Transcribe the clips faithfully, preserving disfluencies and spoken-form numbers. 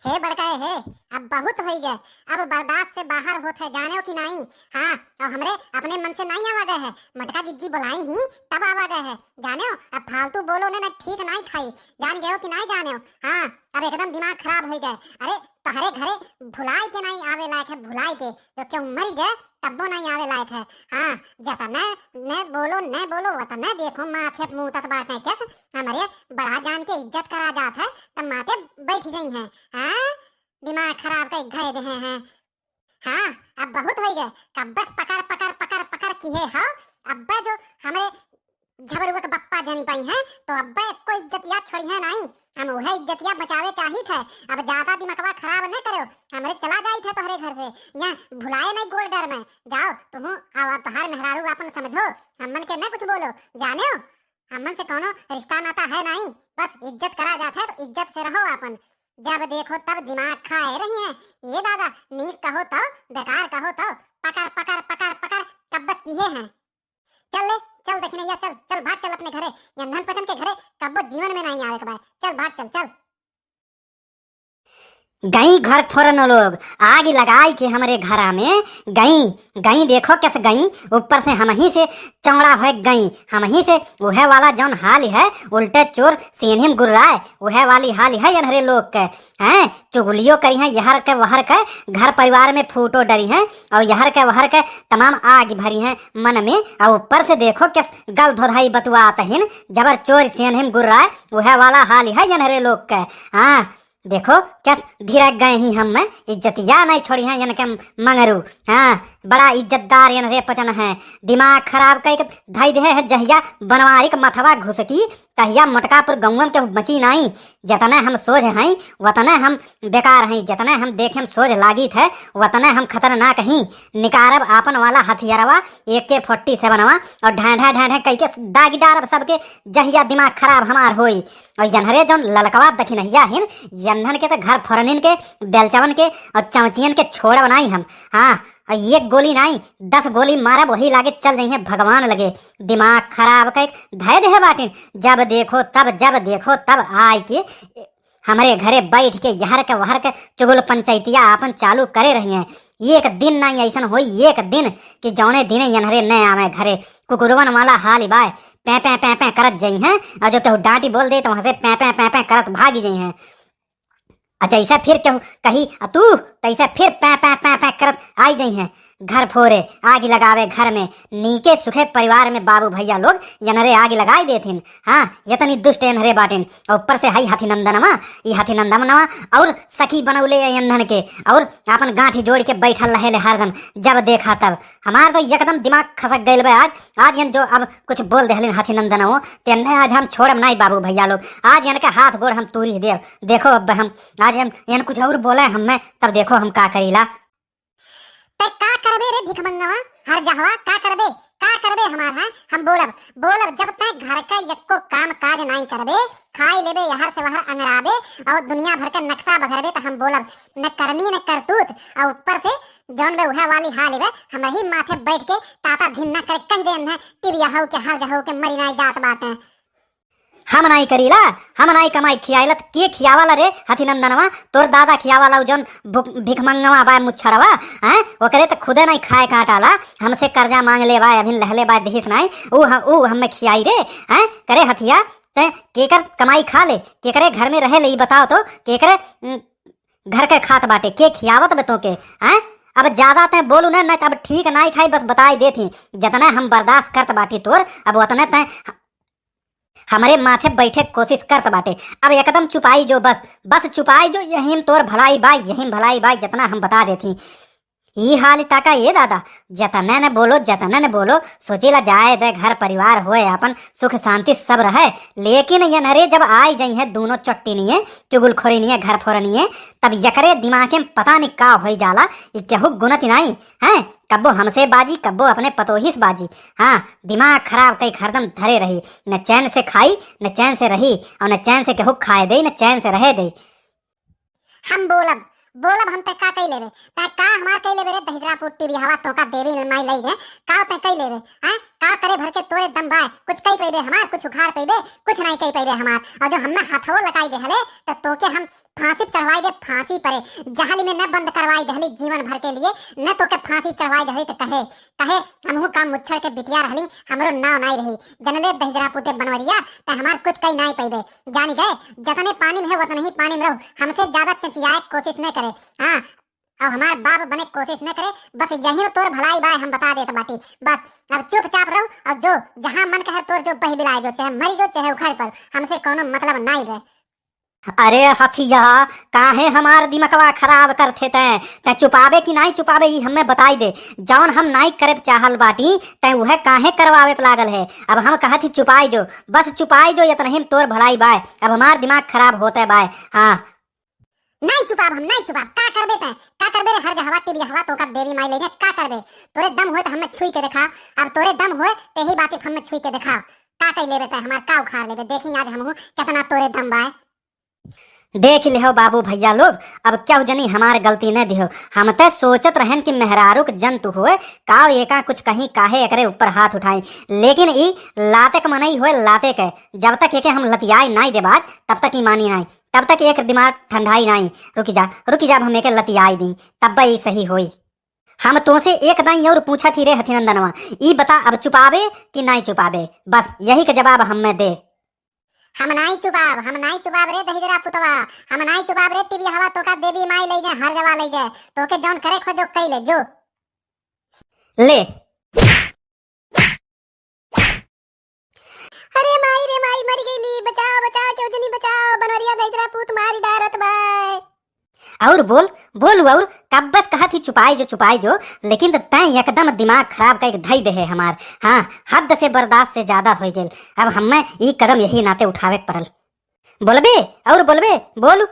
हे बड़का हे, अब बहुत होइ गए, अब बर्दाश्त से बाहर होत है, जानेव कि नाहीं? हाँ, अउर हमरे अपने मन से नाहीं आवा गए है, मोटका जिज्जी बोलाई ही तब आवा गए है, जानेव? अब फालतू बोलो ने, ना ठीक नाहीं खाई, जान गयो कि नाहीं जानेव? हाँ, अब एकदम दिमाग खराब होइ गए। अरे, तोहरे घरे भुलाई के नाहीं आवे लायक है, भुलाई के, जो केहू मरि जाए तब्बो नाहीं आवे लायक है। हाँ, जतने ने बोलो, ने बोलो, वतने देखो माथे मूतत बाटे, केस हमरे बड़ा जान के इज्जत करा जात है, तब माथे बैठ गई हैं। हाँ, दिमाग खराब कइ धरे देहे हैं। हाँ, अब बहुत होइ गए, कब्बस पकड़, पकड़, पकड़, पकड़ किहे हो। अब्बे जो हमरे झबरुआ के बप्पा जनी पइहैं, तो अब्बे एक्को इज्जतिया छोड़िहैं नाहीं। हम उहे इज्जतिया बचावे चाहित है। अब ज्यादा दिमगवा खराब न करो, हमरे चला जाइत है तोहरे घर से। यहाँ भुलाए नाहीं गोल डर में। जाओ, तुहूँ आवा, तोहार मेहरारू आपन समझो, हमन के न कुछ बोलो, जानेव? हमन से कौनो रिश्ता नाता है नाहीं, बस इज्जत करा जात है तो इज्जत से रहो आपन। जब देखो तब दिमाग खाए रही हैं। ये दादा, नीक कहो तो, बेकार कहो तो, पकड़, पकड़, पकड़, पकड़, कब्बस किहे हैं। चल ले, चल दखिनहिया, चल, चल भाग, चल अपने घरे। ये अनधन पचन के घरे कब्बो जीवन में नाहीं आवे के बाय। चल भाग, चल, चल। गई घर फोरन लोग, आग लगाई के हमरे घरा में। गई, गई, देखो केस गई, ऊपर से हमहीं से चौड़ा होइ गई, हमहीं से उहे वाला जौन हाल है, उल्टे चोर सेन्हिम गुर्राए, उहे वाली हाल है एन्हरे लोग के। हैं, चुगलियो करिहैं यहर के वहर के, घर परिवार में फूटो डरिहैं, अउर यहर के वहर के तमाम आग भरिहैं मन में। अउर ऊपर से देखो केस गल धोधाई बतुआत हिन, जबर चोर सेन्हिम गुर्राए, उहे वाला हाल है एन्हरे लोग के। हाँ, देखो केस धिरक गए ही हम में, इज्जतिया नाहीं छोड़िहैं एनके मंगरू। हाँ, बड़ा इज्जतदार एन्हरे पचन है, दिमाग खराब कइ के धइ देहे हैं। जहिया बनवारी के मथवा घुसकी, तहिया मोटकापुर गौंवा में केहू बची नाहीं। जतने हम सोझ हई, वतने हम बेकार हई, जतने हम देखे में सोझ लागित है, वतने हम खतरनाक ही। निकारब आपन वाला हथियारवा, AK forty seven वा, अउर ढाँय ढाँय ढाँय ढाँय कइके दागि डारब सबके, जहिया दिमाग खराब हमार होई। अउर यन्हरे जौन ललकवा दखिनहिया हिन, यन्हन के त घर फोरनिन के, बेलचवन के अउर चमचियन के छोड़ब नाहीं हम। हाँ, अउर एक गोली नाहीं, दस गोली मारब, वही लागे चल जइहैं भगवान लगे। दिमाग खराब कइ धइ देहे बाटिन, जब देखो तब, जब देखो तब आइ के हमरे घरे बैठ के यहर के वहर के चुगल पंचायतिया आपन चालू करे रही हैं। एक दिन नाहीं अइसन होई, एक दिन कि जौने दिने यन्हरे न आवे घरे। कुकुरवन वाला हाल बाय, पैं पैं पैं पैं करत जइहैं, अउर जो केहू डाँटी बोल दे तो वहाँ से पैं पैं पैं पैं करत भागी जइहैं। अउर जइसे फिर केहू कही, "अ तू," तइसे फिर पैं पैं पैं पैं करत आइ जइहैं। घर फोरे, आगि लगावे घर में, नीके सुखे परिवार में बाबू भइया लोग यन्हरे आगि लगाइ देथिन। हाँ, यतनी दुष्ट एन्हरे बाटिन। अउर ऊपर से हई हथिनंदनवा, ई हथिनंदनवा अउर सखी बनउले एन्हन के, अउर आपन गाँठी जोड़ि के बैठल रहेले हरदम, जब देखा तब। हमार तो एकदम दिमाग खसक गइल बा आज। आज यन जो अब कुछ बोल देहलिन हथिनंदनवो, तेन्ने आज हम छोड़ब नाहीं बाबू भइया लोग, आज यनके हाथ गोड़ हम तूरि देब। देखो अब हम, आज हम यन कुछ अउर बोले हम्मे, तब देखो हम का करीला। तै का करबे रे भिखमंगवा, हर जहवा का करबे, का करबे हमार, हैं? हम बोलब, बोलब, जब तै घर का यक्को काम काज नाहीं करबे, खाइ लेबे यहर से वहर अंगराबे, अउर दुनिया भर का नक्शा बघरबे, त हम बोलब, न करनी न करतूत, अउर ऊपर से जौन बे उहे वाली हाल बे, हमही माथे बैठ के ताता धिन न करे, कहि देन है, टिबिया हउ के हर जहउ के मरी नाहीं जात बाटे। हम नाहीं करीला, हम नाहीं कमाइ खियाइला, त के खियावाला रे हथिनंदनवा? तोर दादा खियावाला, उ जौन भुक-, भिखमंगवा बा मुच्छड़वा, हैं? ओकरे त खुदे नाहीं खाए काटाला, हमसे कर्जा माँग ले बा, अभिन लहले बा, दिहिस नाहीं, उ ह-, उ हम्मे खियाई रे, हैं? करे हथिया, तै केकर कमाई खा ले, केकरे घर में रहे ले, ई बताओ तो, केकरे, उम, घर के खात बाटे, के खियावत बे तोके, हैं? अब ज्यादा तै बोलू ना, ना त अब ठीक नाहीं खाई, बस बताइ देत ही। जतने हम बर्दाश्त करत बाटी तोर, अब ओतने तै हमरे माथे बैठे के कोशिश करत बाटे। अब एकदम चुपाई जो बस, बस चुपाई जो, यही में तोर भलाई बा, यही में भलाई बा, जतना हम बता देत ही। ई हाल ताका ए दादा, जतने न बोलो, जतने न बोलो, सोचिला जाए दे, घर परिवार होए आपन, सुख शांति सब रहे। लेकिन यन्हरे जब आइ जइहैं दूनो चोट्टिनिये, चुगलखोरिनिये, घर फोरनिये, तब यकरे दिमागे में पता नहीं का होइ जाला, ई केहू गुनत नाहीं, हैं? कब्बो हमसे बाजी, कब्बो अपने पतोहिस बाजी। हाँ, दिमाग खराब कइ हरदम धरे रही, न चैन से खाई, न चैन से रही, अउर न चैन से केहू खाए दे, न चैन से रहे दे। हम बोलब, बोलब, हम तै का कइ लेबे, तै का हमार कइ लेबे रे दहिद्रा पुट्टी बिहवा, तोका देवी माई लइ गे, का तै कइ लेबे, हैं? का करे भर के तोरे दम बाय? कुछ कई पइबे हमार, कुछ उखाड़ पइबे? कुछ नाहीं कई पइबे हमार। और जो हम्मे हथवो लगाई देहले, त तोके हम फांसी पे चढ़वाई दे, फांसी परे। जहल में न बंद करवाई देहली जीवन भर के लिए, न तोके फांसी चढ़वाई देहली त कहे, कहे हमहू का मुच्छर के बिटिया रहली, हमरो नाव नाहीं रही। जनले दहिजरा पूते बनवरिया, त हमार कुछ कई नाहीं पइबे। जानी गए, जतने पानी में है, वतने ही पानी में रहो। हमसे ज्यादा चचियाए के कोशिश न करे। हाँ, अब हमार बाप बने के कोशिश न करे, बस यही में तोर भलाई बाय, हम बता देत बाटी। बस अब चुपचाप रहो, और जो जहाँ मन कहे तोर जो बह बिलाए जो, चाहे मरी जो, चाहे उखड़ पड़, हमसे कौनो मतलब नाहीं बे। अरे हथिया, काहे हमार दिमगवा खराब करथे तैं? तैं चुपाबे कि नाहीं चुपाबे, ई हम्मे बताई दे। जौन हम नाहीं करे चाहल बाटी, तैं उहे काहे करवावे पे लागल है? अब हम कहत ही चुपाई जो, बस चुपाई जो, इतनही में तोर भलाई बाय, अब हमार दिमाग खराब होते बाय। हाँ। नाहीं चुपाब हम, नाहीं चुपाब। का करबे तैं? का करबे रे हर जहवा टिबिया हवा, तोका देवी माई ले जाए, का करबे? तोरे दम होए त हम्मे छुई के देखा, अब तोरे दम होए त यही बात हम्मे छुई के देखा। का कई लेबे तैं हमार, का उखाड़ लेबे? देखी आज हमहू कितना तोरे दम बाय। देख लिहो बाबू भैया लोग, अब केहू जनी हमार गलती न दिहो। हम त सोचत रहन कि मेहरारू के जंतु होए, काव एका कुछ कहीं काहे एकरे ऊपर हाथ उठाई, लेकिन ई लाते के मनई होए, लाते के। जब तक एके हम लतियाई नाई देब आज, तब तक ई मानी नाई, तब तक एक दिमाग ठंडाई नाई। रुकी जा, रुकी जा, अब हम एके लतियाई दी, तब ई सही होई। हम तोसे एक दाई और पूछा थी रे हथिनंदनवा, ई बता अब चुपाबे कि नाई चुपाबे? बस यही के जवाब हम्मे दे। हम नाई चुपाब, हम नाई चुपाब रे दहिजरा पुतवा, हम नाई चुपाब रे टिबिया हवा, तोका देवी माई ले जाए, हर जवा ले जाए, तोके जौन करे खोजो कई ले जो। ले। अरे माई रे माई, मर गईली, बचाओ बचाओ, केहू जनी बचाओ, बनवरिया दहिजरा पूत मारी डारत बाय। और बोल, बोल और कब बस कहत ही चुपाई जो, चुपाई जो, लेकिन त तैं एकदम दिमाग खराब कइके धई देहे हमार। हाँ, हद से बर्दाश्त से ज्यादा होइ गेल। अब हम्मे ई कदम यही नाते उठावे के पड़ल। बोलबे, और बोलबे, बोल।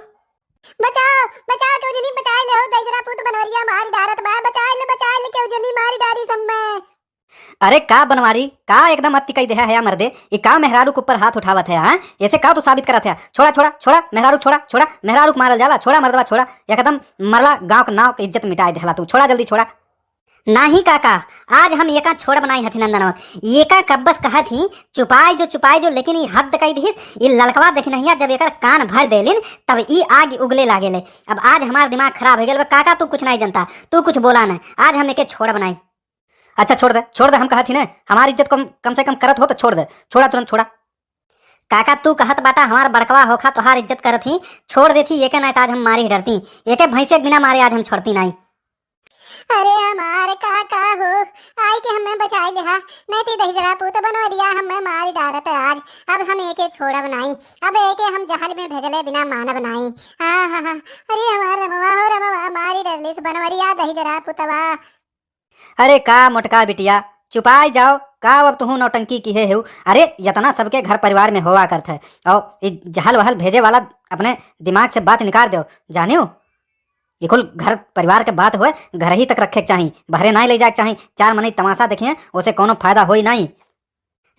बचाओ, बचाओ, केहू जनी बचाई ले हो, दहिजरा पूत बनवरिया मारी डारत बा, बचाई ले, बचाई ले, केहू जनी मारी डारी सम्मे। अरे का बनवारी, का एकदम अति कई देहा है या मर्दे? ई का मेहरारू के ऊपर हाथ उठावत है, हाँ? ऐसे का तू साबित करत है? छोड़ा, छोड़ा, छोड़ा, मेहरारू छोड़ा, छोड़ा, मेहरारू के मारल जाला, छोड़ा मर्दवा छोड़ा। एकदम मरला गाँव के नाव के इज्जत मिटाए देहला तू, छोड़ा जल्दी छोड़ा। नाही काका, आज हम एका छोड़ब नाही हथिनंदनवा। एका कब्बस कहत ही, चुपाए जो, चुपाए जो, लेकिन ई हद कई दिहिस। ई ललकवा देखनहिया जब एकर कान भर देलिन, तब ई आग उगले लागेले। अब आज हमार दिमाग खराब हो गेल बा। काका तू कुछ नाही जनता, तू कुछ बोला न, आज हम एके छोड़ब नाही। अच्छा छोड़ दे, छोड़ दे, हम कहत ही न, हमार इज्जत कम, कम से कम करत हो तो छोड़ दे, छोड़ा तुरंत छोड़ा। काका तू कहत बाटा हमार बड़कवा होखा तोहार इज्जत करत ही, छोड़ देती एके, नाई त आज हम मारी डरती, एके भैंसे के बिना मारे आज हम छोड़ती नाई। अरे हमार काका हो, आई के हमें बचाई लेहा, नहीं ती दहिजरा पूत बनवरिया हमें मारी डारत आज, अब हम एके छोड़ब नाई, अब एके हम जहल में भेजले बिना मानब नाई। हाँ, हाँ, हाँ, अरे हमार रमवा हो रमवा, मारी डरलिस बनवरिया दहिजरा पुतवा। अरे का मोटका बिटिया, चुपाई जाओ, का अब तुहू नौटंकी किहे हेउ? अरे, यतना सबके घर परिवार में होवा करत है, और ई जहल वहल भेजे वाला अपने दिमाग से बात निकाल दो, जानियो? ई कुल घर परिवार के बात होए, घर ही तक रखे के चाही, बहरे नाई ले जाए के चाही। चार मनई तमाशा देखिए, ओसे कौनो फायदा होई नाई।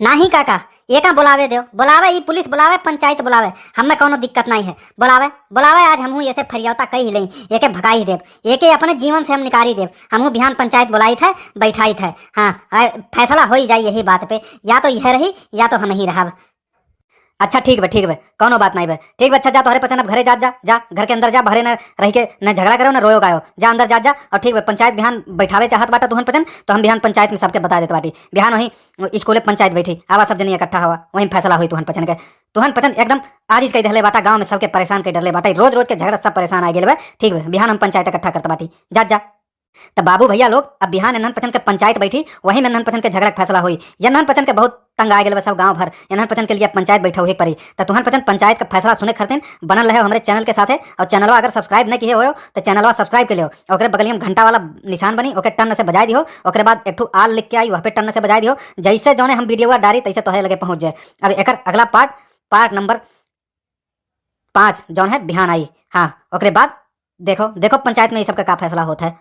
नाही काका, एका बोलावे देव, बोलावे, ई पुलिस बोलावे, पंचायत बोलावे, हमें कौनो दिक्कत नाही है। बोलावे, बोलावे, आज हमहू ऐसे फरियौता कई ही लेई, एके भगाई ही देब, एके अपने जीवन से हम निकारी देब। हमहू बिहान पंचायत बोलाई थे, बैठाई थे, हाँ, आ, फैसला हो ही जाई यही बात पे, या तो यह रही या तो हम ही रहब। अच्छा ठीक बा, ठीक बा, कौनो बात नाही बा, ठीक बा। अच्छा जा, तोहरे पचन अब घरे जा, जा, जा, घर के अंदर जा, बहरे न रह के न झगड़ा करो, न रोयो गायो, जा अंदर जा, जा। और ठीक बा, पंचायत बिहान बैठावे चाहत बाटा तुहन पचन, तो हम बिहान पंचायत में सबके बता देत बाटी। बिहान वही स्कूले पंचायत बैठी, आवा सब जनी इकट्ठा हवा, वहीं फैसला होई तुहन पचन के। तुहन पचन एकदम आजिज कई देहले बाटा, गाँव में सबके परेशान कई डरले बाटा, रोज रोज के झगड़ा सब परेशान आ गेल बा। ठीक बा, बिहान हम पंचायत इकट्ठा करत बाटी, जा, जा। त बाबू भैया लोग, अब बिहान एनहन पचन के पंचायत बैठी, वही में एनहन पचन के झगड़ा के फैसला होई। एनहन पचन के बहुत तंग आ गेल बा सब गाँव भर, एनहन पचन के लिए पंचायत बैठा हुई पड़ी। त तुहन पचन पंचायत का फैसला सुने खातिर बनल रहे हमरे चैनल के साथे, और चैनलवा अगर सब्सक्राइब न किए हो तो चैनलवा सब्सक्राइब कर लियो, ओकरे बगलिया में घंटा वाला निशान बनी, ओके टन से बजाई दियो, ओकरे बाद एक ठो आल लिख के आई, वह पे टन से बजाई दियो। जैसे जौने हम वीडियो डारी तैसे तोहरे लगे पहुँच जाए। अब एकर अगला पार्ट, पार्ट नंबर पाँच जौन है बिहान आई। हाँ, ओकरे बाद देखो, देखो पंचायत में ये सबका का फैसला होत है।